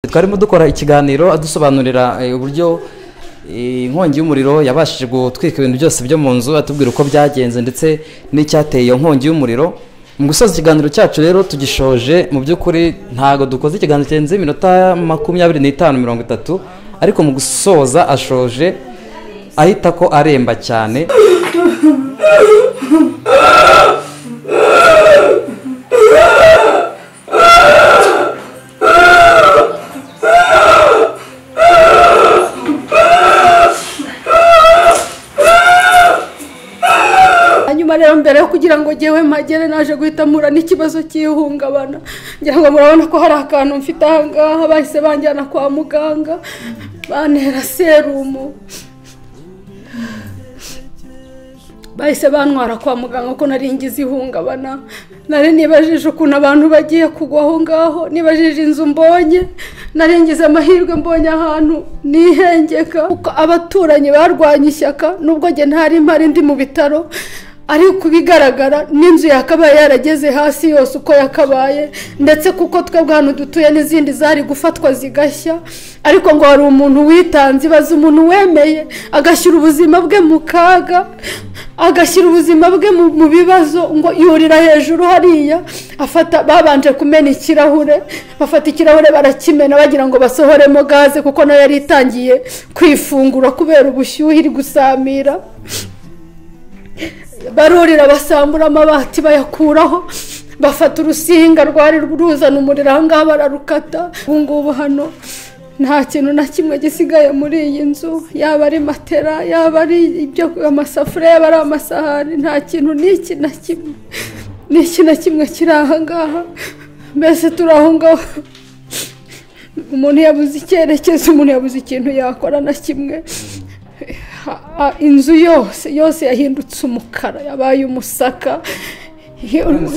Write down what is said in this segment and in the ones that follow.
Twarimo dukora ikiganiro adusobanurira uburyo inkongi y'umuriro yabashije gutwika ibintu byose byo mu nzu, atubwira uko byagenze ndetse n'icyateye iyo nkongi y'umuriro. Mu gusoza ikiganiro cyacu rero tugishoje, mu by'ukuri ntago dukoze ikiganiro kirenze iminota 25 30, ariko mu gusoza ashoje ahita ko aremba cyane. Rero mbere yo kugira ngo ngewe mpagere naje guhita mpura n'ikibazo cy'ihungabana, ngira ngo murabona ko hari akantu mfite aha ngaha. Bahise banjyana kwa muganga bantera serumu, bahise bantwara kwa muganga ko nari ngize ihungabana. Nari nibajije ukuntu abantu bagiye kugwa aho ngaho, nibajije inzu mbonye, nari ngize amahirwe mbonye ahantu nihengeka. Kuko abaturanyi barwanye ishyaka, nubwo njye ntari mpari ndi mu bitaro, ariko bigaragara n'inzu yakabaye yarageze hasi yose uko yakabaye, ndetse kuko twebwe hano dutuye n'izindi zari gufatwa zigashya, ariko ngo hari umuntu witanze, ibaze umuntu wemeye agashyira ubuzima bwe mu kaga, agashyira ubuzima bwe mu bibazo, ngo yurira hejuru hariya afata, babanje kumena ikirahure, bafata ikirahure barakimena bagira ngo basohoremo gaze, kuko nayo yari itangiye kwifungura kubera ubushyuhe iri gusamira. Barurira basambura amabati bayakuraho, bafata urusinga rwari ruzana umuriro aha ngaha bararukata. Ubu ngubu hano nta kintu na kimwe gisigaye muri iyi nzu, yaba ari matera, yaba ari ibyo amasafuriya, yaba ari amasahani, nta kintu n'iki na kimwe n'iki na kimwe kiri aha ngaha. Mbese turi aho ngaho, umuntu yabuze icyerekezo, umuntu yabuze ikintu yakora na kimwe. Inzu yose yose yahindutse umukara, yabaye umusaka.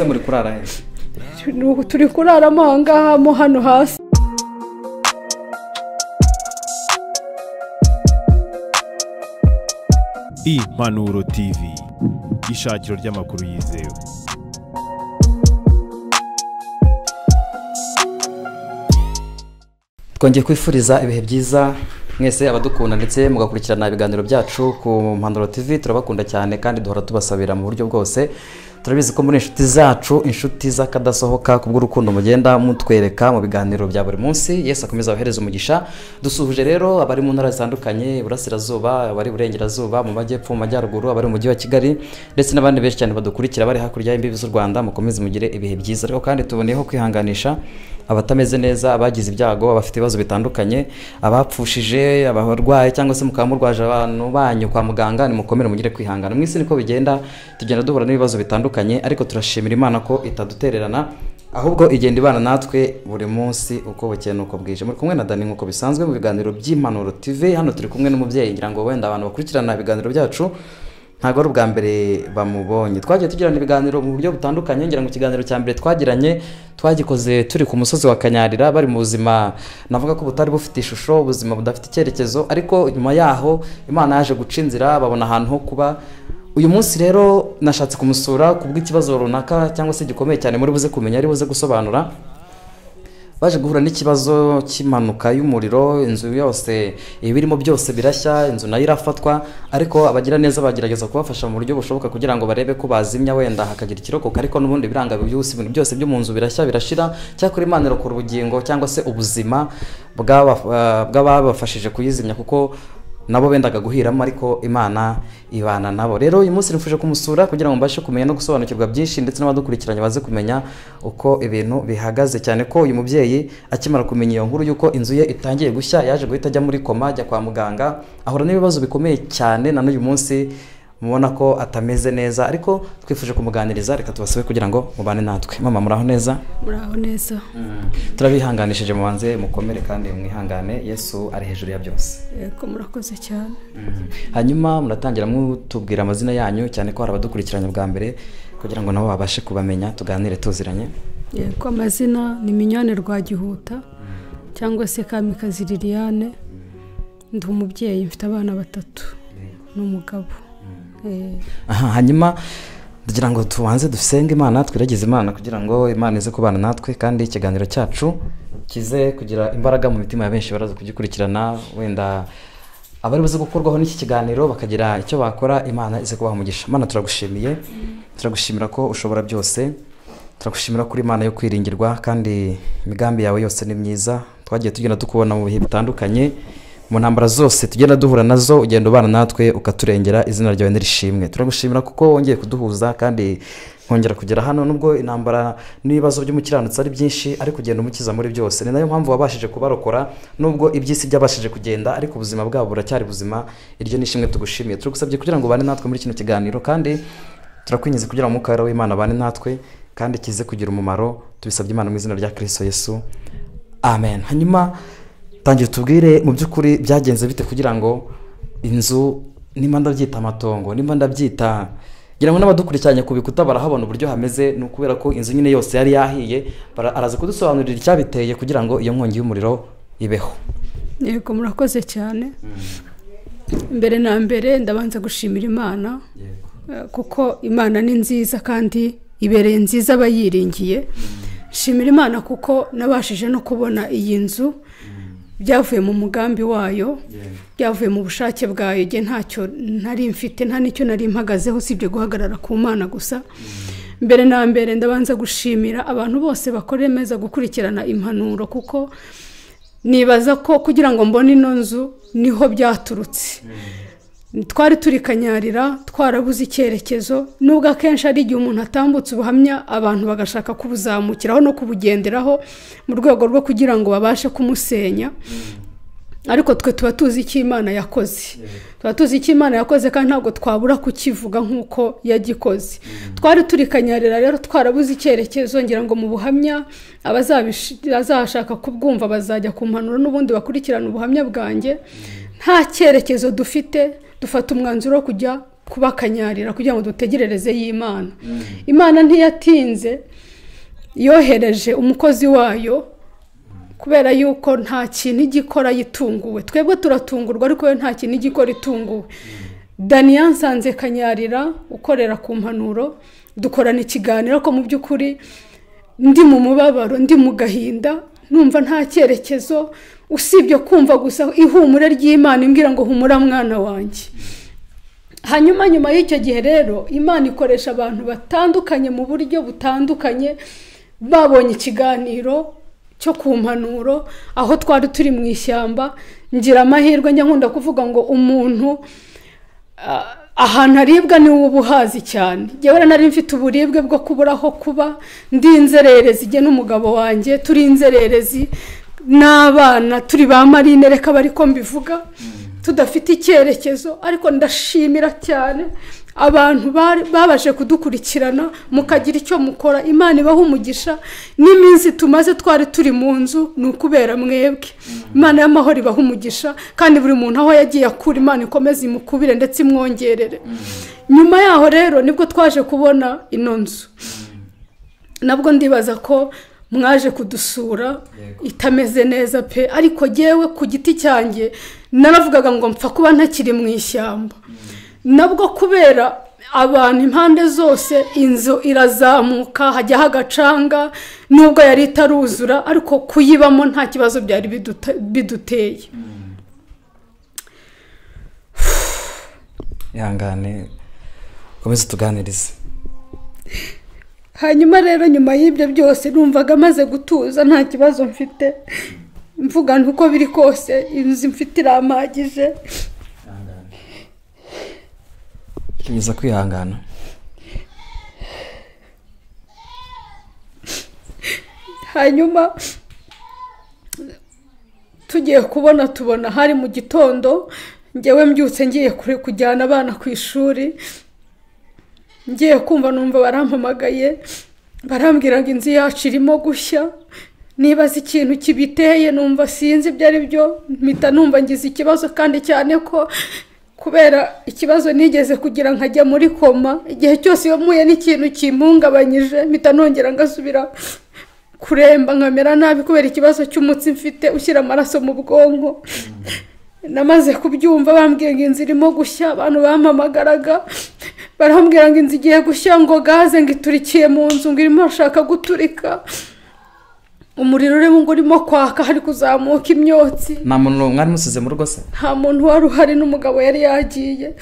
Muri kurara he? Turi kuraramo aha ngaha mo hano hasi. Impanuro TV, ishakiro ry'amakuru yizewe. Twongeye kwifuriza ibihe byiza mwese abadukunda ndetse mugakurikirana ibiganiro byacu ku Mpanuro TV. Turabakunda cyane kandi duhora tubasabira mu buryo bwose. Turabizi ko muri inshuti zacu, inshuti z'akadasohoka, kubw'urukundo mugenda mutwereka mu biganiro bya buri munsi. Yesu akomeza abahereza umugisha. Dusuhuje rero abari mu ntara zitandukanye, iburasirazuba, abari iburengerazuba, mu majyepfo, mu majyaruguru, abari mu mujyi wa Kigali ndetse n'abandi benshi cyane badukurikira bari hakurya y'imbibi z'u Rwanda. Mukomeze mugire ibihe byiza. Ariko kandi tuboneyeho kwihanganisha abatameze neza, abagize ibyago, abafite ibibazo bitandukanye, abapfushije, abarwaye cyangwa se mukaba murwaje abantu banyu kwa muganga, nimukomere mugire kwihangana. Mu isi niko bigenda, tugenda duhura n'ibibazo bitandukanye, ariko turashimira Imana ko itadutererana, ahubwo igenda ibana natwe buri munsi uko bukeye nuko bwije. Muri kumwe na Dani nk'uko bisanzwe mu biganiro by'Impanuro TV. Hano turi kumwe n'umubyeyi, ngira ngo wenda abantu bakurikirana ibiganiro byacu ntabwo ari ubwa mbere bamubonye. Twagiye tugirana ibiganiro mu buryo butandukanye, ngira ngo ikiganiro cya mbere twagiranye twagikoze turi ku musozi wa Kanyarira, bari mu buzima navuga ko butari bufite ishusho, ubuzima budafite icyerekezo, ariko nyuma yaho Imana yaje guca inzira babona ahantu ho kuba. Uyu munsi rero nashatse kumusura kubw'ikibazo runaka cyangwa se gikomeye cyane muri buze kumenya, ari buze gusobanura. Baje guhura n'ikibazo cy'impanuka y'umuriro, inzu yose ibirimo byose birashya, inzu nayo irafatwa, ariko abagira neza bagerageza kubafasha mu buryo bushoboka kugira ngo barebe ko bazimya wenda hakagira ikirokoka, ariko n'ubundi biranga byose, ibintu byose byo mu nzu birashya birashira. Cyakora Imana irokora ubugingo cyangwa se ubuzima bw'ababafashije kuyizimya, kuko nabo bendaga guhiramo, ariko Imana ibana nabo. Rero uyu munsi nifuje kumusura kugira ngo mbashe kumenya no gusobanukirwa byinshi, ndetse n'abadukurikiranye baze kumenya uko ibintu bihagaze, cyane ko uyu mubyeyi akimara kumenya iyo nkuru yuko inzu ye itangiye gushya, yaje guhita ajya muri koma, ajya kwa muganga, ahura n'ibibazo bikomeye cyane. Na n'uyu munsi mubona ko atameze neza, ariko twifuje kumuganiriza. Reka tubasabe kugira ngo mubane natwe. Mama, muraho neza? Muraho neza. Turabihanganishije, mubanze mukomere kandi mwihangane, Yesu ari hejuru ya byose. Yego, murakoze cyane. Hanyuma muratangira mutubwira amazina yanyu, cyane ko hari abadukurikiranye bwa mbere kugira ngo nabo babashe kubamenya, tuganire tuziranye. Yego, amazina ni Mignone Rwagihuta cyangwa se Kamikazi Liliane. Ndi umubyeyi, mfite abana batatu n'umugabo. Aha, hanyuma kugira ngo tubanze dusenge Imana, twiragize Imana kugira ngo Imana ize kubana natwe kandi ikiganiro cyacu Kize kugira imbaraga mu mitima ya benshi baraza kugikurikirana, wenda abari buze gukorwaho n'iki kiganiro bakagira icyo bakora, Imana ize kubaha umugisha. Imana turagushimiye, turagushimira ko ushobora byose, turagushimira kuri Imana yo kwiringirwa kandi imigambi yawe yose ni myiza. Twagiye tugenda tukubona mu bihe bitandukanye, mu ntambara zose tugenda duhura nazo, ugenda ubana natwe ukaturengera, izina ryawe nirishimwe. Turagushimira kuko wongeye kuduhuza kandi nkongera kugera hano, nubwo intambara n'ibibazo by'umukiranutsi ari byinshi, ariko ugenda umukiza muri byose. Ni nayo mpamvu wabashije kubarokora, nubwo iby'isi byabashije kugenda, ariko ubuzima bwabo buracyari buzima. Iryo ni ishimwe tugushimiye. Turagusabye kugira ngo ubane natwe muri kino kiganiro, kandi turakwinginze kugira ngo Umwuka w'Imana abane natwe kandi kize kugira umumaro. Tubisabye Imana mu izina rya Kristo Yesu, amen. Hanyuma tangira tubwire mu by'ukuri byagenze bite kugira ngo inzu, nimba ndabyita amatongo, nimba ndabyita, ngira ngo n'abadukurikiranye ku bikuta barahabona uburyo hameze, ni ukubera ko inzu nyine yose yari yahiye. Araza kudusobanurira icyabiteye kugira ngo iyo nkongi y'umuriro ibeho. Yego, murakoze cyane. Mbere na mbere ndabanza gushimira Imana, kuko Imana ni nziza kandi ibereye nziza abayiringiye. Shimira Imana kuko nabashije no kubona iyi nzu, byavuye mu mugambi wayo, byavuye mu bushake bwayo. Jye ntacyo nari mfite, nta nicyo nari mpagazeho usibye guhagarara ku Mana gusa. Mbere na mbere ndabanza gushimira abantu bose bakoremeza gukurikirana impanuro, kuko nibaza ko kugira ngo mbone ino nzu niho byaturutse. Twari turi Kanyarira, twarabuze icyerekezo, nubwo akenshi ari igihe umuntu atambutse ubuhamya abantu bagashaka kubuzamukiraho no kubugenderaho mu rwego rwo kugira ngo babashe kumusenya, ariko twe tuba tuzi icyo Imana yakoze. Tuba tuzi icyo Imana yakoze kandi ntabwo twabura kukivuga nk'uko yagikoze. Twari turi Kanyarira rero twarabuze icyerekezo, ngira ngo mu buhamya abazashaka kubwumva bazajya ku mpanuro n'ubundi bakurikirana ubuhamya bwanjye. Nta cyerekezo dufite, dufata umwanzuro wo kujya kuba Kanyarira kugira ngo dutegerereze y'Imana. Imana ntiyatinze, yohereje umukozi wayo, kubera yuko nta kintu igikora yitunguwe. Twebwe turatungurwa ariko we nta kintu igikora itunguwe. Daniel Nsanze Kanyarira ukorera ku mpanuro, dukorana ikiganiro ko mu by'ukuri ndi mu mubabaro, ndi mu gahinda, numva nta cyerekezo usibye kumva gusa ihumure ry'Imana imbwira ngo humura mwana wanjye. Hanyuma nyuma y'icyo gihe rero Imana ikoresha abantu batandukanye mu buryo butandukanye, babonye ikiganiro cyo ku mpanuro aho twari turi mu ishyamba. Ngira amahirwe, njya nkunda kuvuga ngo umuntu ahantu aribwa ni ubuhazi cyane. Jyewe nari mfite uburibwe bwo kubura aho kuba, ndi inzererezi, jye n'umugabo wanjye turi inzererezi n'abana turi ba marine, reka bari ko mbivuga, tudafite icyerekezo. Ariko ndashimira cyane abantu babashe kudukurikirana mukagira icyo mukora. Imana ibaha umugisha. N'iminsi tumaze twari turi mu nzu ni ukubera mwebwe. Imana y'amahoro ibaha umugisha, kandi buri muntu aho yagiye akura Imana ikomeze imukubire ndetse imwongerere. Nyuma yaho rero nibwo twaje kubona ino nzu. Nabwo ndibaza ko mwaje kudusura itameze neza pe, ariko jyewe ku giti cyanjye naravugaga ngo mpfa kuba ntakiri mu ishyamba. Nabwo kubera abantu impande zose inzu irazamuka hajyaho agacanga, nubwo yari itaruzura ariko kuyibamo nta kibazo byari biduteye. Ihangane, komeza tuganirize. Hanyuma rero nyuma y'ibyo byose numvaga maze gutuza nta kibazo mfite, mvuga nti uko biri kose inzu mfite irampagije. Komeza kwihangana. Hanyuma tugiye kubona tubona hari mu gitondo, njyewe mbyutse ngiye kujyana abana ku ishuri, ngiye kumva numva barampamagaye barambwira ngo inzu yacu irimo gushya. Nibaza ikintu kibiteye, numva sinzi ibyo ari byo, mpita numva ngize ikibazo, kandi cyane ko kubera ikibazo nigeze kugira nkajya muri koma, igihe cyose iyo mpuye n'ikintu kimpungabanyije mpita nongera ngasubira kuremba nkamera nabi kubera ikibazo cy'umutsi mfite ushyira amaraso mu bwonko. Namaze kubyumva bambwiye ngo inzu irimo gushya, abantu bampamagaraga barambwira ngo inzu igiye gushya, ngo gaze ngo iturikiye mu nzu, ngo irimo ashaka guturika. Umuriro urimo ngo urimo kwaka, hari kuzamuka imyotsi. Nta muntu mwari musize mu rugo se? Nta muntu wari uhari, n'umugabo yari yagiye,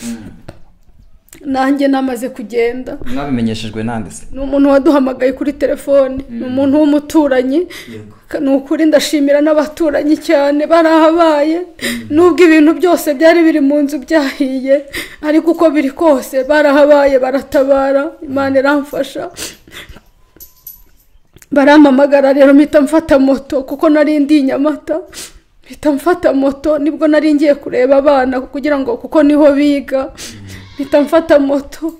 nanjye namaze kugenda. Mwabimenyeshejwe nande se? Ni umuntu waduhamagaye kuri telefone, ni umuntu w'umuturanyi. Ni ukuri ndashimira n'abaturanyi cyane barahabaye, nubwo ibintu byose byari biri mu nzu byahiye, ariko uko biri kose barahabaye baratabara, Imana iramfasha. Barampamagara rero mpita mfata moto, kuko nari ndi i Nyamata, mpita mfata moto, nibwo nari ngiye kureba abana kugira ngo kuko niho biga, mpita mfata moto.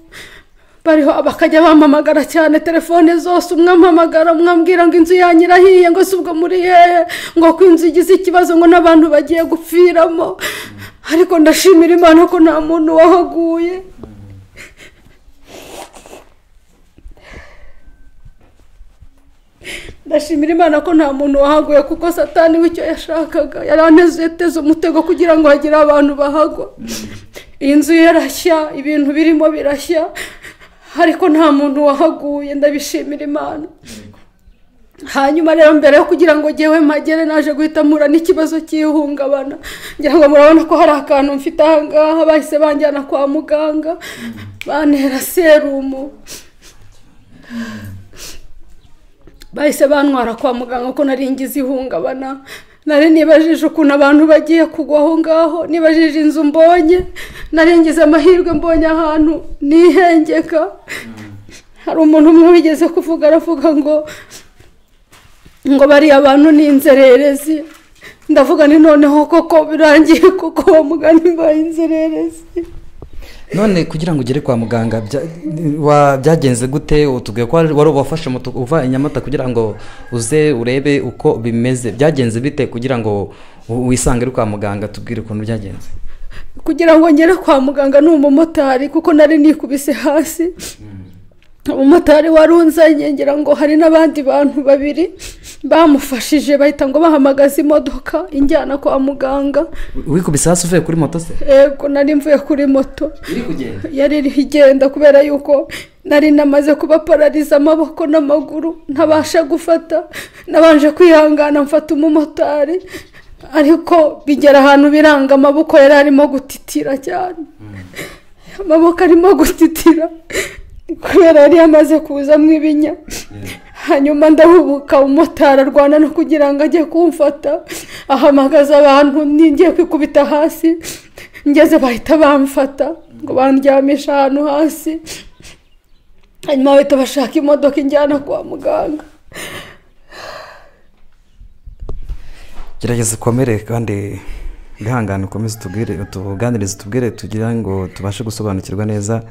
Bariho bakajya bampamagara cyane telefone zose, umwe ampamagara umwe ambwira ngo inzu yanyu irahiye, ngo si ubwo muri hehe, ngo ko inzu igize ikibazo, ngo n'abantu bagiye gupfiramo. Ariko ndashimira Imana ko nta muntu wahaguye. Ndashimira Imana ko nta muntu wahaguye, kuko Satani w'icyo yashakaga yaraneze umutego kugira ngo hagire abantu bahagwa. Iyi nzu yarashya, ibintu birimo birashya, ariko nta muntu wahaguye, ndabishimira Imana. Hanyuma rero mbere yo kugira ngo jyewe mpagere, naje guhita mpura n'ikibazo cy'ihungabana. Ngira ngo murabona ko hari akantu mfite aha ngaha, bahise banjyana kwa muganga bantera serumu. Bahise bantwara kwa muganga ko nari ngize ihungabana. Nari nibajije ukuntu abantu bagiye kugwa aho ngaho, nibajije inzu mbonye, nari ngize amahirwe mbonye ahantu nihengeka. Hari umuntu umwe wigeze kuvuga, aravuga ngo bariya abantu ni inzererezi. Ndavuga ni noneho koko birangiye, kuko uwo mugani mbaye inzererezi. None kugira ngo ugere kwa muganga byagenze gute? Utubwiye ko wari wafashe moto uva i Nyamata kugira ngo uze urebe uko bimeze, byagenze bite kugira ngo wisange uri kwa muganga? Tubwire ukuntu byagenze. Kugira ngo ngere kwa muganga ni umumotari, kuko nari nikubise hasi. Umumotari warunzanye, ngira ngo hari n'abandi bantu babiri bamufashije, bahita ngo bahamagaza imodoka injyana kwa muganga. Wikubise hasi uvuye kuri moto se? Yego, nari mvuye kuri moto. Iri kugenda? Yari iri igenda, kubera yuko nari namaze kuba parariza amaboko n'amaguru, ntabasha gufata. Nabanje kwihangana mfata umumotari, ariko bigera ahantu biranga, amaboko yari arimo gutitira cyane. Amaboko arimo gutitira kubera yari yamaze kuzamo ibinya. Hanyuma ndahubuka, umumotari arwana no kugira ngo ajye kumfata, ahamagaza abantu, ngiye kwikubita hasi, ngeze bahita bamfata ngo bandyamisha ahantu hasi. Hanyuma bahita bashaka imodoka injyana kwa muganga. Gerageza ukomere kandi wihangane, ukomeze utubwire, utuganirize, utubwire tugira ngo tubashe gusobanukirwa neza,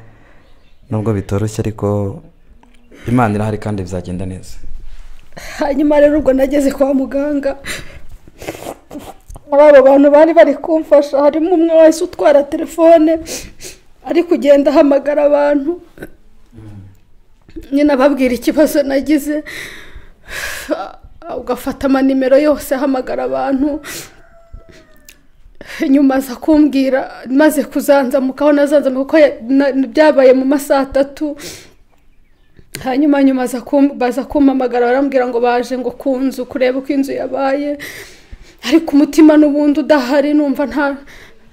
nubwo bitoroshye ariko Imana irahari kandi bizagenda neza. Hanyuma rero ubwo nageze kwa muganga, muri abo bantu bari bari kumfasha harimo umwe wahise utwara telefone ari kugenda ahamagara abantu, nyine ababwira ikibazo nagize, ugafata amanimero yose ahamagara abantu. Nyuma aza kumbwira, maze kuzanzamukaho, nazanzamuka kuko byabaye mu masaha 3. Hanyuma nyuma baza kumpamagara barambwira ngo baje ngo ku nzu kureba uko inzu yabaye, ariko umutima n'ubundi udahari, numva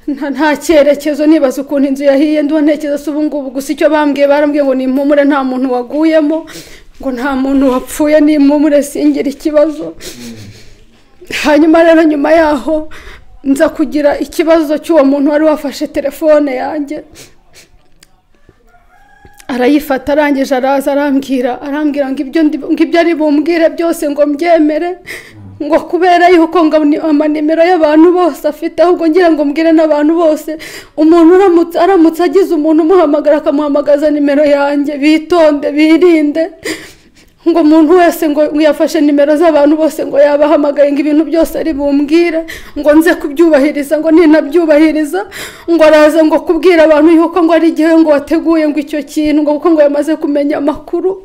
nta cyerekezo, nibaza ukuntu inzu yahiye, ndumva ntekereza se ubu ngubu. Gusa icyo bambwiye, barambwiye ngo nimpumure nta muntu waguyemo, ngo nta muntu wapfuye, nimpumure singira ikibazo. Hanyuma rero nyuma yaho nza kugira ikibazo cy'uwo muntu wari wafashe telefone yanjye, arayifata, arangije araza arambwira ngo ibyo ari bumbwire byose ngo mbyemere, ngo kubera yuko ngo amanimero y'abantu bose afite, ahubwo ngira ngo mbwire n'abantu bose, umuntu aramutse agize umuntu umuhamagara akamuhamagaza nimero yanjye, bitonde birinde, ngo umuntu wese ngo yafashe nimero z'abantu bose ngo yabahamagaye, ngo ibintu byose ari bumbwire, ngo nze kubyubahiriza, ngo ninabyubahiriza ngo araza ngo kubwira abantu yuko ngo ari igihe ngo wateguye ngo icyo kintu, ngo kuko ngo yamaze kumenya amakuru,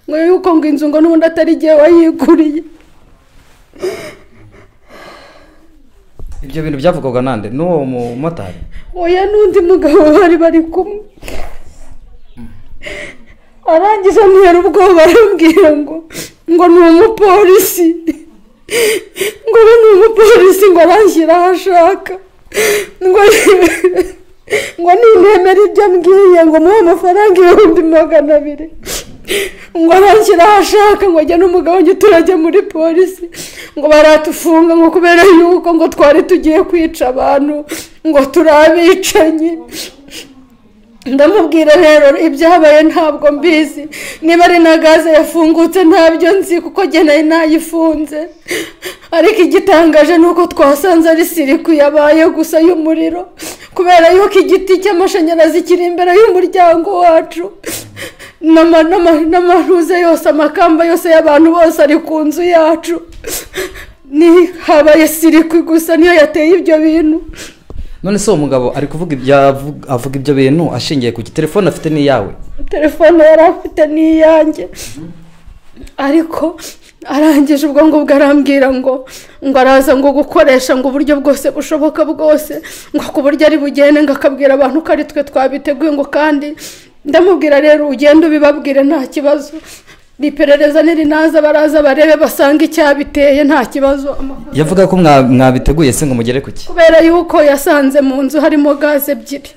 ngo yuko ngo inzu ngo n'ubundi atari igihe wayiguriye. Ibyo bintu byavugwaga nande? N'uwo mumotari? Oya, n'undi mugabo bari bari kumwe. Arangije antera ubwoba, arambwira ngo Ngo ni umupolisi, ngo ni umupolisi, ngo aranshyira aho ashaka, ngo nintemera ibyo ambwiye ngo muhe amafaranga 200,000, ngo aranshyira aho ashaka, ngo njye n'umugabo njye turajya muri polisi, ngo baratufunga ngo kubera yuko ngo twari tugiye kwica abantu, ngo turi abicanyi. Ndamubwira rero ibyabaye ntabwo mbizi, niba ari na gaze yafungutse ntabyo nzi kuko njye nari nayifunze, ariko igitangaje ni uko twasanze ari siriku yabaye gusa y'umuriro, kubera yuko igiti cy'amashanyarazi kiri imbere y'umuryango wacu, n'amaruze yose, amakamba yose y'abantu bose ari ku nzu yacu, ni habaye siriku gusa niyo yateye ibyo bintu. None se uwo mugabo ari kuvuga avuga ibyo bintu ashingiye ku telefone afite n'iyawe? Telefone yari afite n'iyanjye, ariko arangije ubwo ngubwo arambwira ngo araza ngo gukoresha ngo uburyo bwose bushoboka bwose, ngo ku buryo ari bugende ngo akabwira abantu ko ari twe twabiteguye, ngo kandi ndamubwira rero ugende ubibabwire nta kibazo, iperereza nirinaza baraza barebe basanga icyabiteye nta kibazo. Yavuga ko mwabiteguye se ngo mugere kuki? Kubera yuko yasanze mu nzu harimo gaze ebyiri,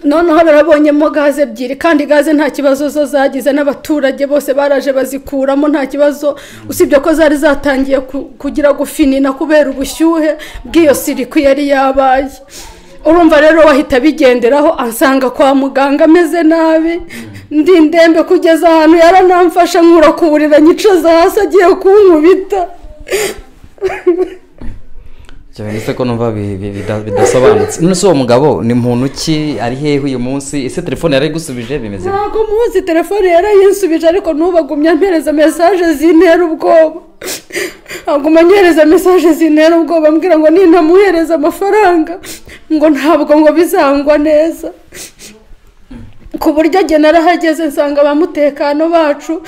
noneho narabonyemo gaze ebyiri kandi gaze nta kibazo zo zagize, n'abaturage bose baraje bazikuramo nta kibazo, usibye ko zari zatangiye kugira gufinina kubera ubushyuhe bw'iyo siriku yari yabaye. Urumva rero wahita bigenderaho ansanga kwa muganga ameze nabi, ndi ndembe kugeza ahantu yaranamfasha nkura kuburira nyicaza hasi agiye kunkubita. Cyane ko numva bidasobanutse. None se uwo mugabo ni muntu ki, ari hehe uyu munsi? Ese telefone yarayigusubije bimeze? Ntabwo muzi, telefone yarayinsubije ariko n'ubagumya mpereza message zintera ubwoba. Aguma anyereza message zintera ubwoba ambwira ngo nintamuhereza amafaranga ngo ntabwo ngo bizangwa neza. Ku buryo njye narahageze nsanga abamutekano bacu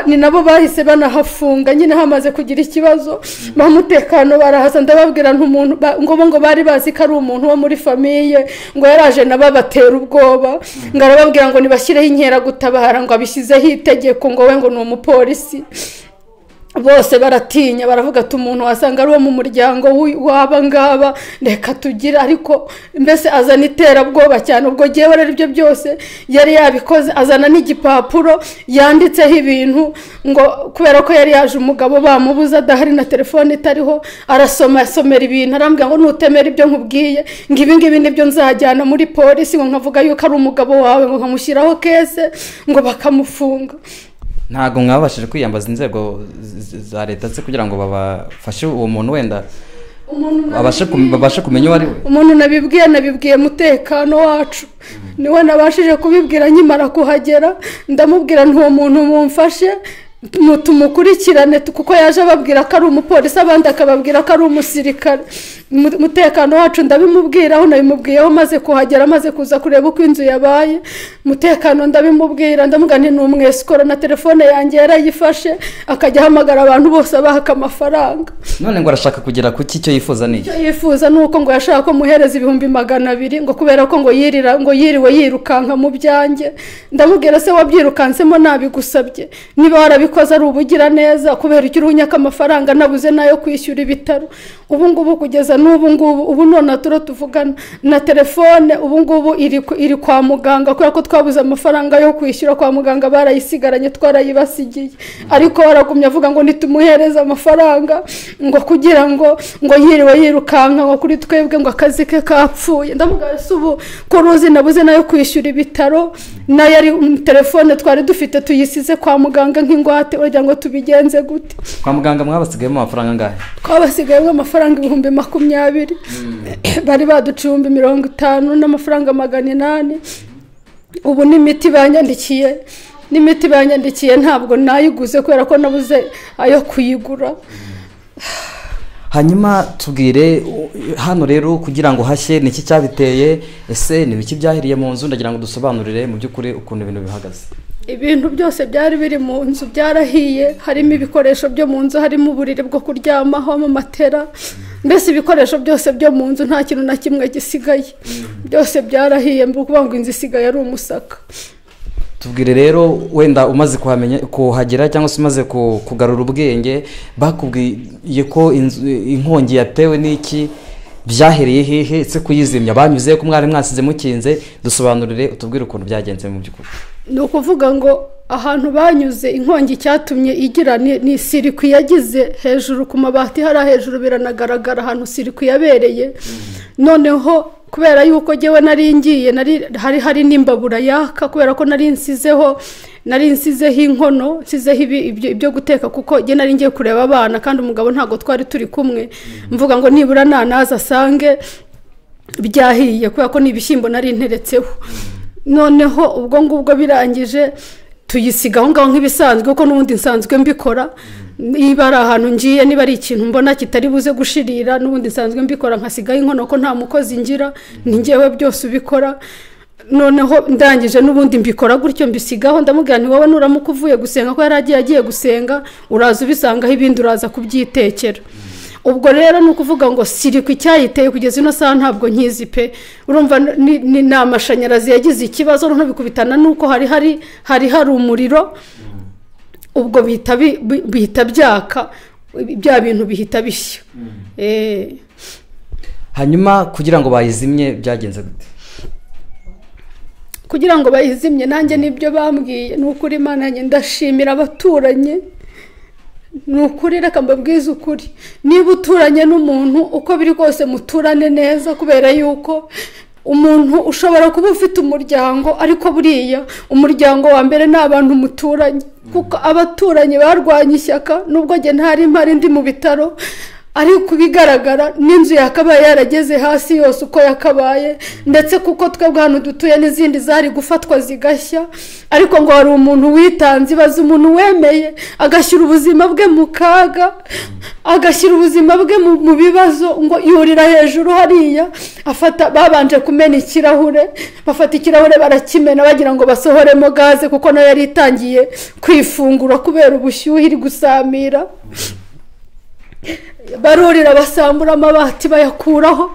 ni nabo bahise banahafunga nyine hamaze kugira ikibazo, bamutekano barahaza, ndababwira ntumuntu ngo bari bazi ko ari umuntu wo muri famiye, ngo yaraje nababatera ubwoba, ngo arababwira ngo nibashyireho inkera gutabara, ngo abishyizeho itegeko ngo we ngo ni umupolisi. Bose baratinya baravuga ati umuntu wasanga ari uwo mu muryango w'aba ngaba reka tugire, ariko mbese azana iterabwoba cyane. Ubwo ngewe rero ibyo byose yari yabikoze, azana n'igipapuro yanditseho ibintu, ngo kubera ko yari yaje umugabo bamubuza adahari na telefone itariho, arasoma asomera ibintu arambwira ngo nutemera ibyo nkubwiye ngo ibi ngibi nibyo nzajyana muri polisi, ngo nkavuga yuko ari umugabo wawe, ngo nkamushyiraho kese, ngo bakamufunga. Ntabwo mwabashije kwiyambaza inzego za leta se kugira ngo babafashe uwo muntu wenda babashe kumenya uwo ari we? Umuntu nabibwiye mutekano wacu niwe nabashije kubibwira nkimara kuhagera, ndamubwira ntuwo muntu mumfashe tumukurikirane, kuko yaje ababwira ko ari umupolisi abandi akababwira ko ari umusirikare. Mutekano wacu ndabimubwiraho, nabimubwiyeho maze kuhagera, maze kuza kureba uko inzu yabaye. Mutekano ndabimubwira, ndamubwira nti ni umwesikoro na telefone yanjye yarayifashe akajya ahamagara abantu bose abahaka amafaranga. None ngo arashaka kugera ku icyo yifuza ni iki? Icyo yifuza ni uko ngo yashaka ko muhereza 200,000, ngo kubera ko ngo yiriwe yirukanka mu byanjye. Ndamubwira se wabyirukansemo nabigusabye, niba warabikoze ari ubugira neza, kubera icyo urunyaka amafaranga nabuze nayo kwishyura ibitaro. Ubu ngubu kugeza n'ubu ngubu ubu none turo tuvugana na telefone ubu ngubu iri kwa muganga, kubera ko twabuze amafaranga yo kwishyura kwa muganga, barayisigaranye twarayibasigiye, ariko waragumye avuga ngo nitumuhereza amafaranga ngo kugira ngo yiriwe yirukanka ngo kuri twebwe ngo akazi ke kapfuye. Ndamubwira se ubu ko ruzi nabuze nayo kwishyura ibitaro, nayo ari telefone twari dufite tuyisize kwa muganga nk'ingwate, uragira ngo tubigenze gute? Kwa muganga mwabasigayemo amafaranga angahe? Twabasigayemo amafaranga 20,000, bari baduciye 50,000 n'amafaranga 800. Ubu n'imiti banyandikiye, ntabwo nayiguze kubera ko nabuze ayo kuyigura. Hanyuma tubwire hano rero kugira ngo hashye niki cyabiteye, ese ni biki byahiriye mu nzu? Ndagira ngo dusobanurire mu by'ukuri ukuntu ibintu bihagaze. Ibintu byose byari biri mu nzu byarahiye, harimo ibikoresho byo mu nzu, harimo uburiri bwo kuryamaho, amamatera, mbese ibikoresho byose byo mu nzu nta kintu na kimwe gisigaye, byose byarahiye, mvuga ngo inzu isigaye ari umusaka. Tubwire rero wenda umaze kuhamenya kuhagera cyangwa se umaze kugarura ubwenge, bakubwiye ko inkongi yatewe n'iki, byahereye hehe, se kuyizimya banyuze ko mwari mwasize mukinze? Dusobanurire utubwire ukuntu byagenze mu by'ukuri. Ni ukuvuga ngo ahantu banyuze inkongi cyatumye igira ni sirikwi yagize hejuru ku mabati, hariya hejuru biranagaragara ahantu sirikwi yabereye. Noneho kubera yuko jyewe nari ngiye hari n'imbabura yaka, kubera ko nari nsizeho inkono, nsizeho ibyo guteka, kuko jye nari ngiye kureba abana kandi umugabo ntabwo twari turi kumwe, mvuga ngo nibura nanaza asange byahiye kubera ko n'ibishyimbo nari nteretseho. Noneho ubwo ngubwo birangije tuyisiga aho ngaho nk'ibisanzwe, kuko n'ubundi nsanzwe mbikora, niba ari ahantu ngiye, niba ari ikintu mbona kitari buze gushirira, n'ubundi nsanzwe mbikora nkasigaho inkono ko nta mukozi ngira, ni njyewe byose ubikora. Noneho ndangije n'ubundi mbikora gutyo mbisigaho, ndamubwira nti wowe nuramuka uvuye gusenga, ko yari agiye gusenga, uraza ubisangaho ibindi uraza kubyitekera. Ubwo rero ni ukuvuga ngo sirikwi icyayiteye kugeza ino saha ntabwo nkizi pe. Urumva ni amashanyarazi yagize ikibazo, noneho bikubitana nuko hari hari umuriro, ubwo bihita byaka, bya bintu bihita bishya. Hanyuma kugira ngo bayizimye byagenze gute? Kugira ngo bayizimye nanjye nibyo bambwiye, ni ukuri Imana yanjye ndashimira abaturanyi. Ni ukuri reka mbabwize ukuri, niba uturanye n'umuntu uko biri kose muturane neza, kubera yuko umuntu ushobora kuba ufite umuryango, ariko buriya umuryango wa mbere ni abantu muturanye, kuko abaturanyi barwanye ishyaka, nubwo njye ntari mpari ndi mu bitaro, ariko bigaragara n'inzu yakabaye yarageze hasi yose uko yakabaye, ndetse kuko twebwe hano dutuye n'izindi zari gufatwa zigashya, ariko ngo hari umuntu witanze, ibaze umuntu wemeye agashyira ubuzima bwe mu kaga, agashyira ubuzima bwe mu bibazo, ngo yurira hejuru hariya, afata, babanje kumena ikirahure, bafata ikirahure barakimena bagira ngo basohoremo gaze, kuko nayo yari itangiye kwifungura kubera ubushyuhe iri gusamira. Barurira basambura amabati bayakuraho,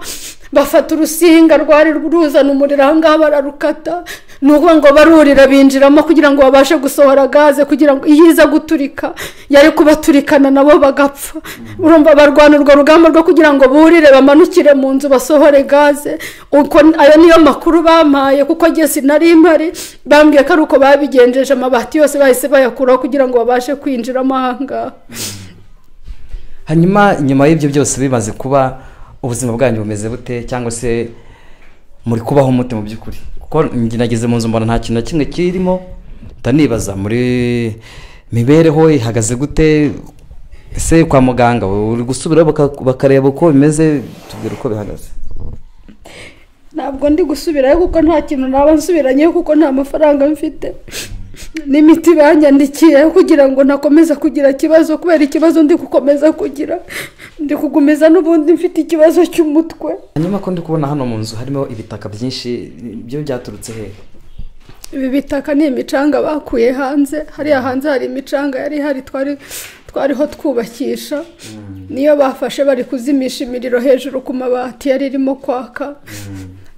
bafata urusinga rwari ruzana umuriro aha ngaha bararukata, ni ukuvuga ngo barurira binjiramo kugira ngo babashe gusohora gaze, kugira ngo iyo iza guturika yari kubaturikana nabo bagapfa. Urumva barwana urwo rugamba rwo kugira ngo burire bamanukire mu nzu basohore gaze. Uko ayo niyo makuru bampaye, kuko njye sinari mpari, bambwiye ko ari uko babigenjeje, amabati yose bahise bayakuraho kugira ngo babashe kwinjiramo aha ngaha. Hanyuma nyuma y'ibyo byose bimaze kuba, ubuzima bwanyu bumeze bute, cyangwa se muri kubaho mute mu by'ukuri? Kuko nageze mu nzu mbona nta kintu na kimwe kirimo, ndanibaza muri mibereho ihagaze gute, ese kwa muganga uri gusubirayo bakareba uko bimeze? Tubwire uko bihagaze. Ntabwo ndi gusubirayo kuko nta kintu naba nsubiranyeyo, kuko nta mafaranga mfite n'imiti banyandikiye kugira ngo nakomeza kugira ikibazo, kubera ikibazo ndi gukomeza kugira, ndi kugumiza n'ubundi mfite ikibazo cy'umutwe. Hanyuma ko ndi kubona hano mu nzu harimo ibitaka byinshi, ibyo byaturutse hehe? Ibi bitaka ni imicanga bakuye hanze, hariya hanze hari imicanga yari ihari twariho twubakisha, niyo bafashe bari kuzimisha imiriro hejuru ku mabati yari irimo kwaka.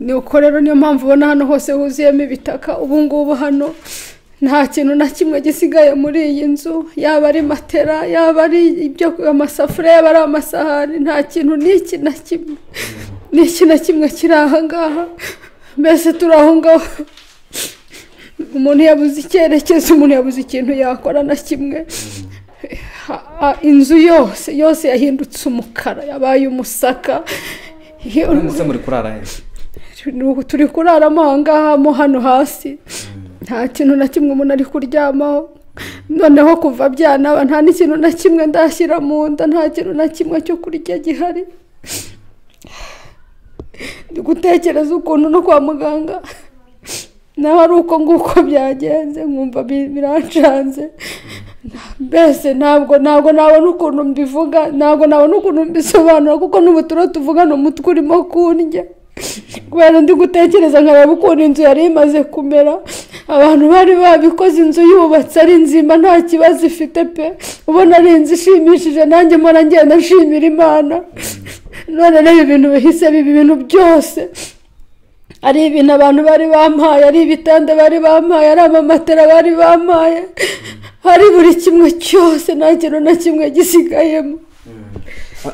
Ni uko rero niyo mpamvu ubona hano hose huzuyemo ibitaka. Ubu ngubu hano nta kintu na kimwe gisigaye muri iyi nzu, yaba ari matera, yaba ari ibyo amasafuriya, yaba ari amasahani, nta kintu n'iki na kimwe, n'iki na kimwe kiri aha ngaha. Mbese turi aho ngaho, umuntu yabuze icyerekezo, umuntu yabuze ikintu yakora na kimwe. Inzu yose yose yahindutse umukara, yabaye umusaka. Muri kurara he? Turi kuraramo aha ngaha mo hano hasi, nta kintu na kimwe umuntu ari kuryamaho. Noneho kuva byanaba nta n'ikintu na kimwe ndashyira mu nda, nta kintu na kimwe cyo kurya gihari. Ndi gutekereza ukuntu no kwa muganga naho ari uko nguko byagenze, nkumva birancanze. Mbese ntabwo nabona ukuntu mbivuga, ntabwo nabona ukuntu mbisobanura, kuko n'ubu turiho tuvugana umutwe urimo kundya, kubera ndi gutekereza nkareba ukuntu inzu yari imaze kumera. Abantu bari babikoze inzu yubatse ari nzima, nta kibazo ifite pe, ubona ari inzu ishimishije, nanjye mpora ngenda nshimira Imana. None rero ibintu bihise biba ibintu byose, Ari ibintu abantu bari bampaye, ari ibitanda bari bampaye, ari amamatera bari bampaye, ari buri kimwe cyose, nta kintu na kimwe gisigayemo.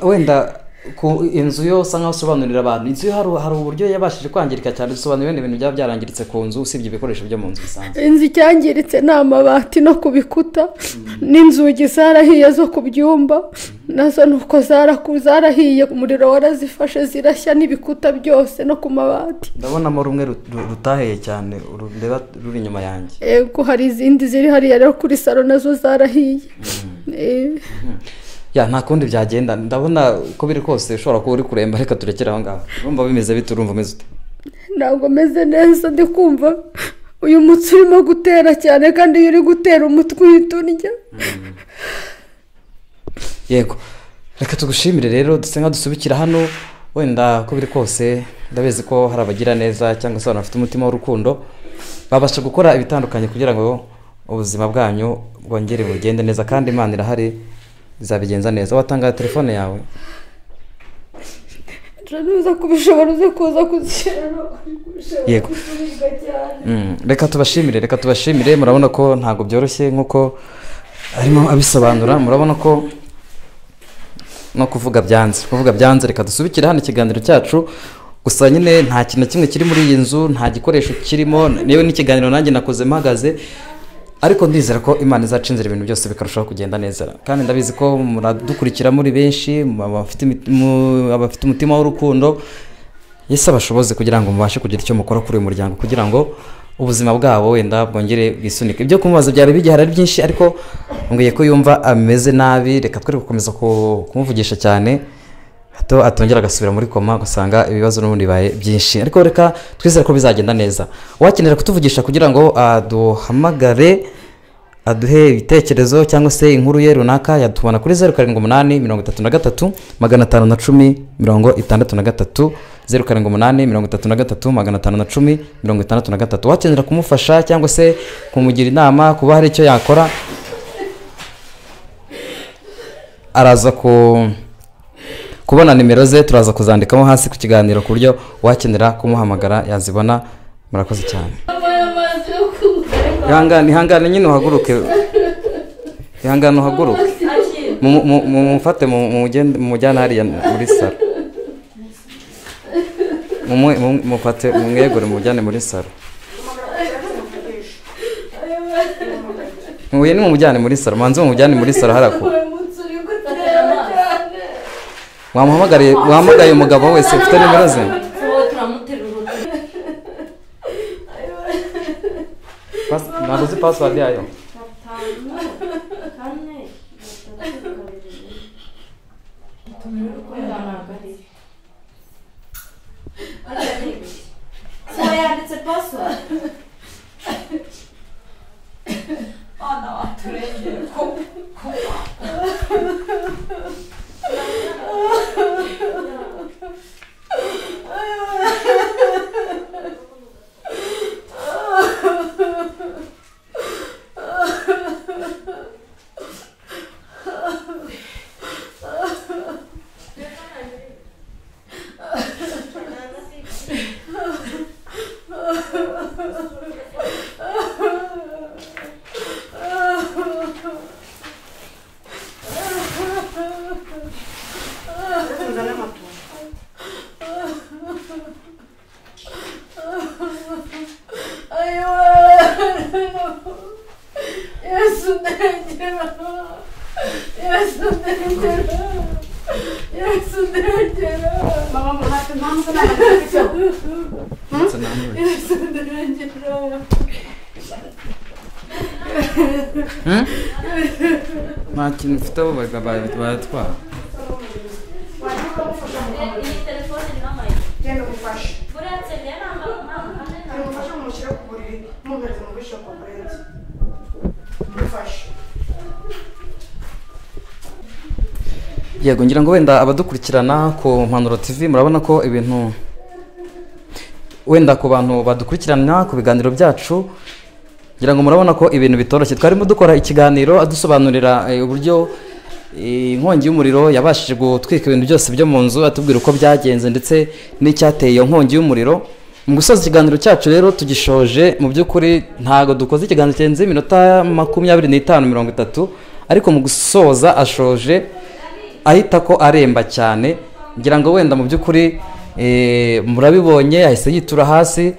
Wenda ku inzu yo usa nkaho usobanurira abantu inzu yo hari uburyo yabashije kwangirika cyane, dusobanura ibindi bintu byaba byarangiritse ku nzu usibye ibikoresho byo mu nzu bisanzwe. Inzu icyangiritse ni amabati no ku bikuta, n'inzugi zarahiye zo ku byumba nazo nuko zarahiye, umuriro warazifashe zirashya n'ibikuta byose no ku mabati. Ndabonamo rumwe rutaheye cyane rureba ruri inyuma yanjye. Yego, hari izindi ziri hariya rero kuri salo nazo zarahiye. Ya nta kundi byagenda, ndabona uko biri kose ushobora kuba uri kuremba, reka turekere aho ngaho. Urumva bimeze bite? Urumva umeze ute? Ntabwo meze neza, ndi kumva uyu mutsi urimo gutera cyane, kandi iyo uri gutera umutwe uhita undya. Yego, reka tugushimire rero, duse nka dusubikira hano. Wenda uko biri kose ndabizi ko hari abagira neza cyangwa se abantu bafite umutima w'urukundo babasha gukora ibitandukanye kugira ngo ubuzima bwanyu bwongere bugende neza, kandi Imana irahari izabigenza neza. Watanga telefone yawe? Ntuza kubishobora, uze kuza kuzishyira. Yego. Reka tubashimire, reka tubashimire. Murabona ko ntabwo byoroshye nkuko arimo abisobanura, murabona ko no kuvuga byanze, kuvuga byanze. Reka dusubikire hano ikiganiro cyacu. Gusa nyine nta kintu na kimwe kiri muri iyi nzu, nta gikoresho kirimo, niyo n'ikiganiro nanjye nakoze mpagaze, ariko ndizera ko Imana izaca inzira ibintu byose bikarushaho kugenda neza. Kandi ndabizi ko muradukurikira muri benshi abafite umutima w'urukundo. Yesu abashoboze kugira ngo mubashe kugira icyo mukora kuri uyu muryango, kugira ngo ubuzima bwabo wenda bwongere bwisunike. Ibyo kumubaza byari bigihari ari byinshi, ariko mbwiye ko yumva ameze nabi, reka twere gukomeza kumuvugisha cyane hato atongera agasubira muri koma, gusanga ibibazo n'ubundi bibaye byinshi. Ariko reka twizere ko bizagenda neza. Uwakenera kutuvugisha kugira ngo aduhamagare aduhe ibitekerezo cyangwa se inkuru ye runaka, yatubona kuri 078 33 510 63, 078 33 510 63. Uwakenera kumufasha cyangwa se kumugira inama kuba hari icyo yakora, araza kubona nimero ze, turaza kuzandikamo hasi ku kiganiro ku buryo uwakenera kumuhamagara yazibona. Murakoze cyane. Ihangane, ihangane nyine uhaguruke. Ihangane uhaguruke. Mumufate mumujyane hariya muri salo. Mumufate mumwegure mumujyane muri salo. Muhuye nimumujyane muri salo, manze mumujyane muri salo harako. Wamuhamagariye, wahamagaye umugabo wese ufite nimero ze? Ntabwo uzi password yayo? 5 4 3 2 yanditse password. Ana waturengeye ko Nta kintu mfite abo baratwara. Yego, ngira ngo wenda abadukurikirana ku Mpanuro TV murabona ko ibintu wenda ku bantu badukurikirana ku biganiro byacu, ngira ngo murabona ko ibintu bitoroshye. Twarimo dukora ikiganiro adusobanurira uburyo inkongi y'umuriro yabashije gutwika ibintu byose byo mu nzu, atubwira uko byagenze ndetse n'icyateye iyo nkongi y'umuriro. Mu gusoza ikiganiro cyacu rero tugishoje, mu by'ukuri ntago dukoze ikiganiro kirenze iminota 25 30, ariko mu gusoza ashoje ahita ko aremba cyane. Ngira ngo wenda mu by'ukuri murabibonye yahise yitura hasi.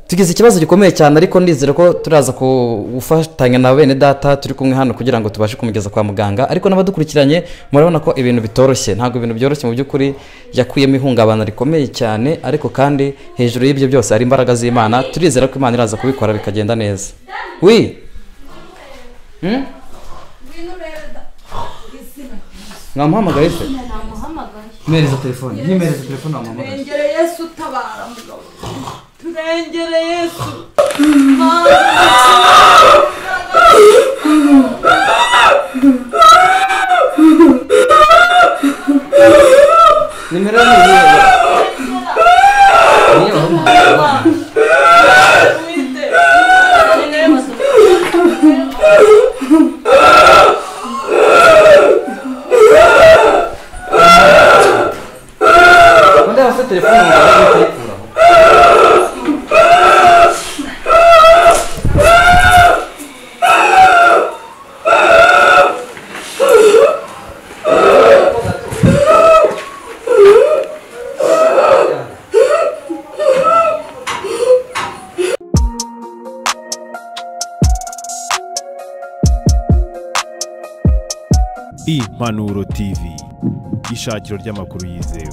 Tugize ikibazo gikomeye cyane, ariko ndizera ko turaza gufatanya na bene data turi kumwe hano kugira ngo tubashe kumugeza kwa muganga. Ariko n'abadukurikiranye murabona ko ibintu bitoroshye, ntabwo ibintu byoroshye mu by'ukuri. Yakuyemo ihungabana rikomeye cyane, ariko kandi hejuru y'ibyo byose hari imbaraga z'Imana. Turizera ko Imana iraza kubikora bikagenda neza. Wi mwamuhamagaye se? Mpereza telefone, ntimereza telefone wamuhamagaye. Turengere Yesu, utabara mugabo. Turengere Yesu. Nimero ni iyihe? Niyo wamuhamagaye. Undi afite telefone ngo arayikuraho. Impanuro TV, ishakiro ry'amakuru yizewe.